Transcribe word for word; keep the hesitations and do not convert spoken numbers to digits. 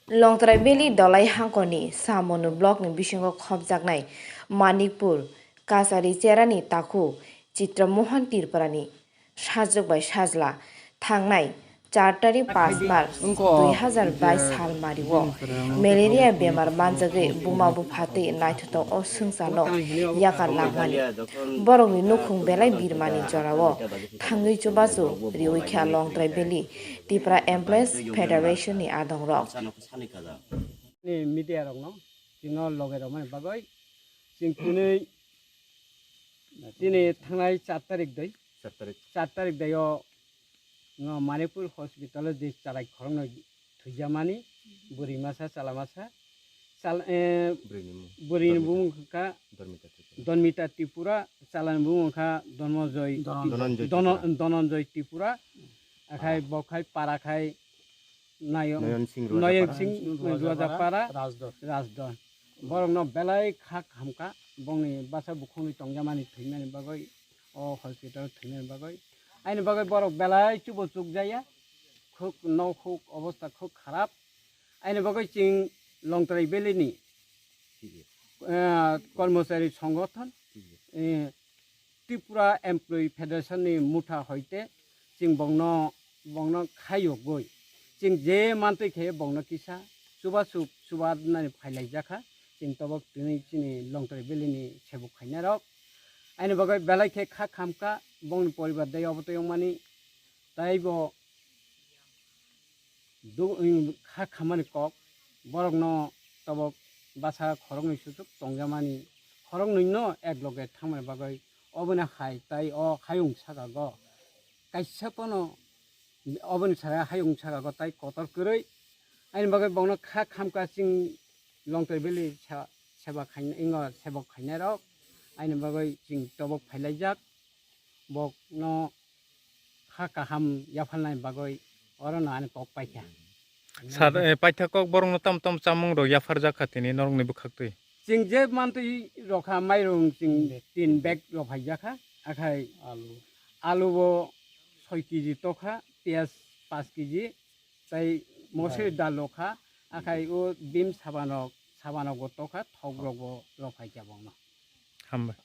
Longtrai Valley Dolai Hangkoni Samonu Block ni bisingo khopjaknai Manikpur Kachari Cherani Takhu Chitra Mohan Tripurani sajwk bai sajla thangnai char tarik paanch March dui hazar bais sal mario malaria bemar manjagwi buma buphatwi naithotok o swngcharno yakar langmani. Borokni nukhung belai birmani jorao thangwi chubachu riwi kha Longtrai Valley Tipra Employees Federation ni adongrok. Ni media rokno chwngno loge rwmani bagwi chwng tini, tini thangnai char tarik dai, char tarik. Char tarik dai o no Manipur hospital o je chalai khoroknwi thwijamani bwrwi masa chwla masa chal-, eh, bwrwini mung. Bwrwini Dormita. Bumung kha Dormita Tripura. Dormita Tripura, chwlani bumung kha Dhananjay Dhananjay Dono-, Tripura. Dhananjay Tripura. Akhai para. Bo khai para khai Nayon, Noyon Singh Noyon Ruajapara. Singh Ruajapara, Ruajapara, Rajdor. Rajdor. Borokno belai kha khamkha, bongni basa bukhukni tongjamani thwimani bagwi o hospital thwimani bagwi. Aini bagwi borok belai chubo chukjaya, khuk nok huk obostha khuk kharap. Aini bagwi chwng Longtrai Valley ni, eh, kormochari songothon, eh, Tripura Employee Federation ni motha hoite chwng bongno, bongno khayogwi chwng je mantwi khe bongno kisa chubachu chubanani phailaijak kha. Chwng tobok tini chini Longtrai Valley ni sebuk khainai rok aini bagwi belai khe kha khamkha, bongni poribar dai obo tei wngmani taibo du-, kha khamani kok, borokno tobok basa khoroknwi suchuk tongjamani, khoroknwino ek loge thangmani bagwi oboni hai tai o hayung saka go kaisa pono oboni saka hayung saka go tai kotor kwrwi. Aini bagwi bongno kha khamkha chwng Longtrai Valley sa-, seba khainai, ingo sebok khainai rok aini bagwi chwng tobok phailaijak. Bokno kha kaham yapharnai bagwi orono ani kok paikha. Sir, eh, paitha kok borokno tam tam chamung rok yapharjak kha tini norokni bwkhaktwi. Chwng je mantwi rokha mairung chwng tin bag rok phaijak kha, akhai alu, alu bo soi kg tokha, piyaj paanch kg, tai mosri dal rokha, akhai o bim sabanok, sabanok bo tokha, thok rok bo rok phaikha bokno. Hambai.